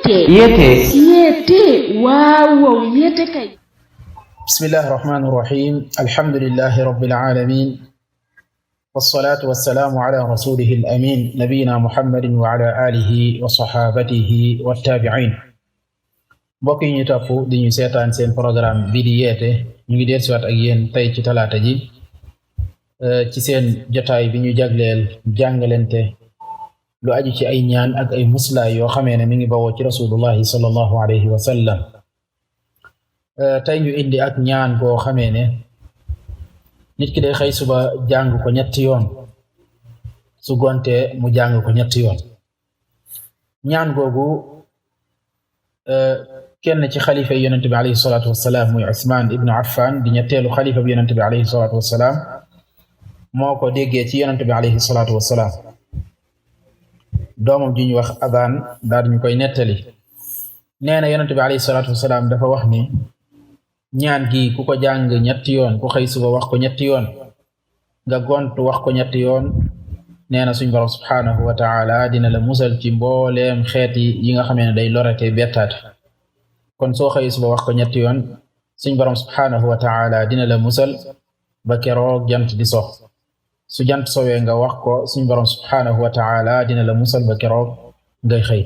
yete waaw yete kay. bismillahi rahmani rahim alhamdulillahi rabbil alamin wassalatu wassalamu ala rasulihi al-amin nabiyina muhammadin wa ala alihi wa sahabatihi wa tabi'in. mbokk yi ñu topp di ñu seetaan seen programme bi di yeete ñu ngi dellusiwaat ak yéen tey ci talaata ji ci seen jotaay bi ñu jagleel jàngalante lu aju ci ay ñaan ak ay muslaay yoo xamee ne mi ngi bawoo ci rasulullahi sallallahu alayhi wa sallam. tey ñu indi ak ñaan boo xamee ne nit ki day xëy suba jàng ko ñetti yoon su gontee mu jàng ko ñetti yoon. ñaan googu kenn ci xalifa yi yonente bi alayhi salatu wassalaam muy Usmaan ibnu Affan di ñetteelu xalifa bi yonente bi alayhi salatu wassalaam moo ko déggee ci yonente bi alayhi salatu wassalaam. doomam ji ñu wax Abaan daal ñu koy nettali nee na yonente bi alayhi salatu wassalaam dafa wax ni ñaan gi ku ko jàng ñetti yoon ku xëy suba wax ko ñetti yoon nga gont wax ko ñetti yoon nee na suñ borom subhanahu wa taala dina la musal ci mbooleem xeeti yi nga xamee ne day lorete bettaate. kon soo xëy suba wax ko ñetti yoon suñ borom subhanahu wa taala dina la musal ba keroog jant di sox. su jant sowee nga wax ko suñ borom subhanahu wa taala dina la musal ba keroog ngay xëy.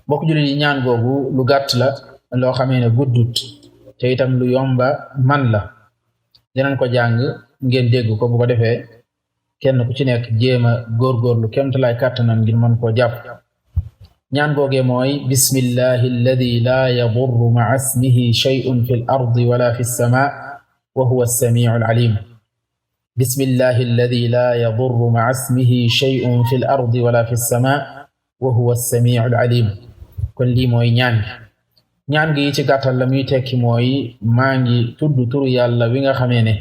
mbokk jullit yi ñaan googu lu gàtt la loo xamee ne guddut te itam lu yomba man la dinañ ko jàng ngeen dégg ko bu ko defee kenn ku ci nekk jéema góorgóorlu kemtalaay kàttanam ngir mën koo jàpp. ñaan googee mooy bismillahi alladi laa yadurru ma'a ismihi shay'un fi l ardi wala fi lsama wa huwa alsamiu alalim. bismillahi alladi laa yadurru ma'a ismihi shay'un fi l ardi wala fi lsama wa huwa alsamiu alalim. kon lii mooy ñaan gi ci gàttal la muy tekki mooy maa ngi tudd turu yàlla wi nga xamee ne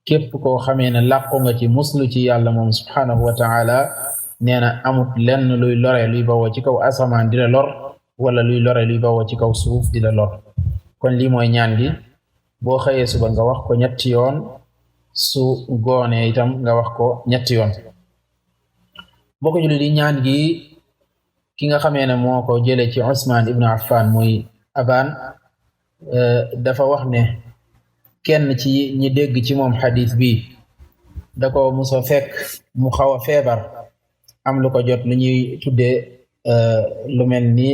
képp koo xamee ne làqu nga ci muslu ci yàlla moom subhanahu wa taala nee na amut lenn luy lore luy bawoo ci kaw asamaan di la lor wala luy lore luy bawoo ci kaw suuf di la lor. kon lii mooy ñaan gi boo xëyee suba nga wax ko ñetti yoon su goonee itam nga wax ko ñetti yoon. boo ko julli di ñaan gi ki nga xamee ne moo ko jëlee ci Usmaan ibnu Affan muy Abaan dafa wax ne kenn ci ñi dégg ci moom xadis bi da ko musa fekk mu xaw a feebar am lu ko jot lu ñuy tuddee lu mel ni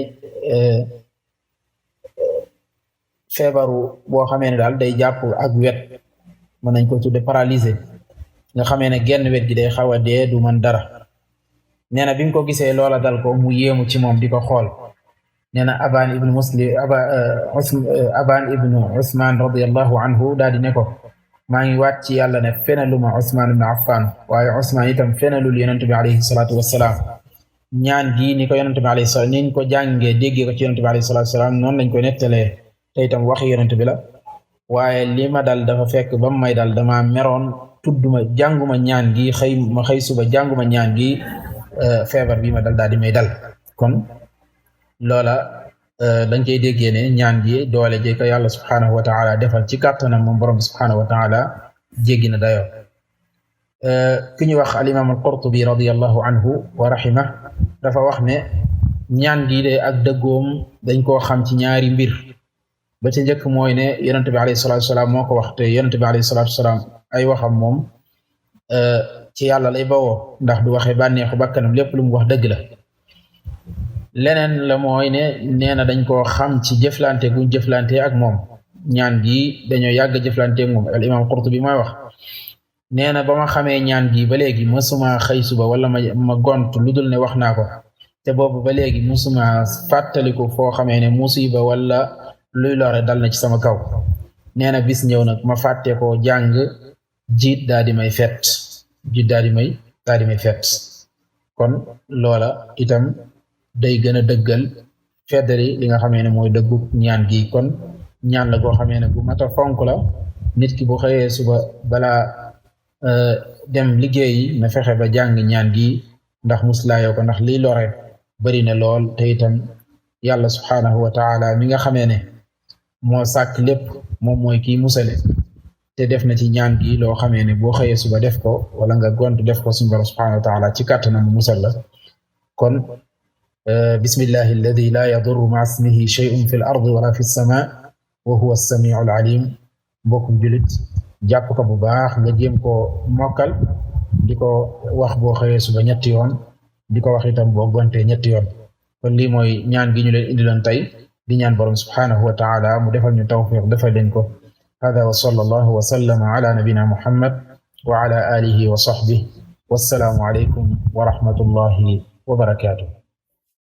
feebaru boo xamee ne daal day jàpp ak wet mën nañ ko tudde paralysé nga xamee ne genn wet gi day xaw a dee du man dara. nee na bi mu ko gisee loola dal ko mu yéemu ci moom di ko xool. nee na Abaan ibnu Usmaan radiyallahu anhu daal di ne ko maa ngi waat ci yàlla ne fenaluma Usmaan ibnu Affan waaye Usmaan itam fenalul yonente bi alayhi salaatu wassalaam. ñaan gi ni ko yonente bi alayhi salaam niñ ko jàngee déggee ko ci yonente bi alayhi salaatu wassalaam noonu lañ ko nettalee te itam waxi yonente bi la. waaye li ma dal dafa fekk ba mu may dal dama meroon tudduma jànguma ñaan gi xëy suba jànguma ñaan gi feebar bi ma dal daal di may dal. kon loola dañ koy déggee ne ñaan gi doole ji ko yàlla subhanahu wa taala defal ci kàttanam moom borom subhanahu wa taala jéggi na dayoo. ki ñu wax al imam al qurtubi radiyallahu anhu wa rahima dafa wax ne ñaan gi de ak dëggoom dañ koo xam ci ñaari mbir. ba ci njëkk mooy ne yonente bi alayhi salatu wasalaam moo ko wax te yonente bi alayhi salatu wasalaam ay waxam moom ci yàlla lay bawoo ndax du waxee bànneexu bakkanam lépp lu mu wax dëgg la. leneen la mooy ne nee na dañ koo xam ci jëflante guñ jëflante ak moom. ñaan gi dañoo yàgg jëflante ak moom al imam Qurtubi mooy wax nee na ba ma xamee ñaan gi ba léegi mësuma xëy suba wala ma gont lu dul ne wax naa ko te boobu ba léegi mësuma fàttaliku foo xamee ne musiba wala luy lore dal na ci sama kaw. nee na bis ñëw nag ma fàtte ko jàng jiit daal di may fett kon loola itam day gën a dëggal feddali li nga xamee ne mooy dëggu ñaan gi. kon ñaan la goo xamee ne bu mata fonk la nit ki bu xëyee suba balaa dem liggéeyi na fexe ba jàng ñaan gi ndax muslaayoo ko ndax liy lore bari na lool te itam yàlla subhanahu wa taala mi nga xamee ne moo sàkk lépp moom mooy kii musale te def na ci ñaan gi loo xamee ne boo xëyee suba def ko wala nga gont def ko suñu borom subhanahu wa taala ci kàttanam musal la. kon bismillahi alladi la yadurru ma'a ismihi shay'un fil ardi wala fis samaa wa huwa as-sami'ul alim. mbokkum julit jàpp ko bu baax nga jéem koo mokkal di ko wax boo xëyee suba ñetti yoon di ko wax itam boo gontee ñetti yoon. kon lii mooy ñaan gi ñu leen indiloon tey di ñaan borom subhanahu wa ta'ala mu defal ñu tawfiq defal leen ko. hada wa sallallahu wa sallama ala nabina muhammad wa ala alihi wa sahbihi. wassalaamu alaykum wa rahmatullahi wa barakatuh.